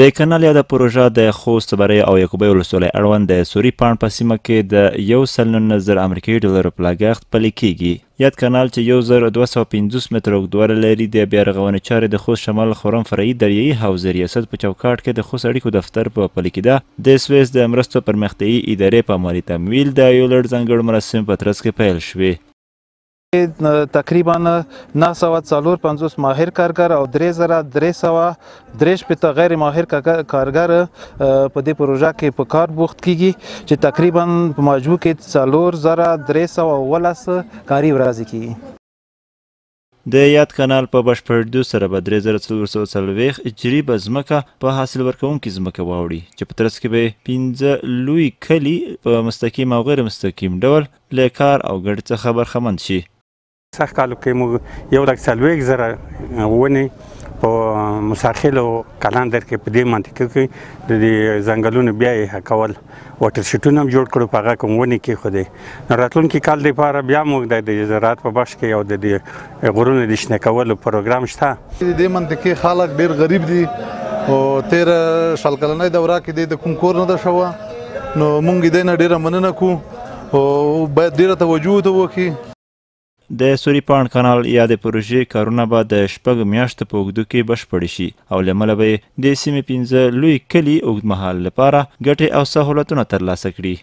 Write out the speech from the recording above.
د کانال یاده پروژه د خوست برۍ او یعقوبۍ ولسوالۍ اړوند د سوري پاڼ په سیمه کې د 119 زره امریکایي ډالرو په لګښت پلي کېږي. یاد کانال چې 1250 متره اوږدوالی لري، د بیا رغونې چارې د خوست شمال خرم فرعي دریایي حوزې ریاست په چوکاټ کې د خوست اړیکو دفتر په پلي کېدا د سویس د مرستو پرمختیایي ادارې په مالي تمویل د یو لړ ځانګړو مراسمو په ترڅ کې پیل شوې. تقریبا 954 ماهر کارګر او 3363 غیر ماهر کارګر په دې پروژه کې په کار بوخت کیږي، چې تقریبا په مجموع کې 4317 کاري ورځې کیږي. د یاد کانال په بشپړېدو سره به 3440 جریبه ځمکه په حاصل ورکوونکې ځمکه واوړي، چې په ترڅ کې به یې 5 لوی کلي په مستقیم او غیر مستقیم ډول له کار او ګټې څخه برخمن شي. سږ کال کې موږ 1,40,000 ونې په موسی خېل او کلندر کې په دې منطقه کې د دې ځنګلونو بیا یې کول، واټر شیټونه هم جوړ کړو، په هغه کوم ونې کېښودې. نو راتلونکي کال دپاره بیا موږ د زراعت په بخش کې او د دې غرونو د شنه کولو پروګرام شته. د دې منطقې خلک ډېر غریب دي او تېره 20 کلنۍ دوره کې د کوم کور نه ده شوه، نو موږ یې دې نه ډېره مننه کوو او باید ډېره توجه ورته وکړي. د سوري پاڼ کانال یادې پروژې کارونه به د 6 میاشتو په اوږدو کې بشپړې شي او له امله به یې د سیمې 5 لوی کلي اوږدمهال لپاره ګټې او سهولتونه ترلاسه کړي.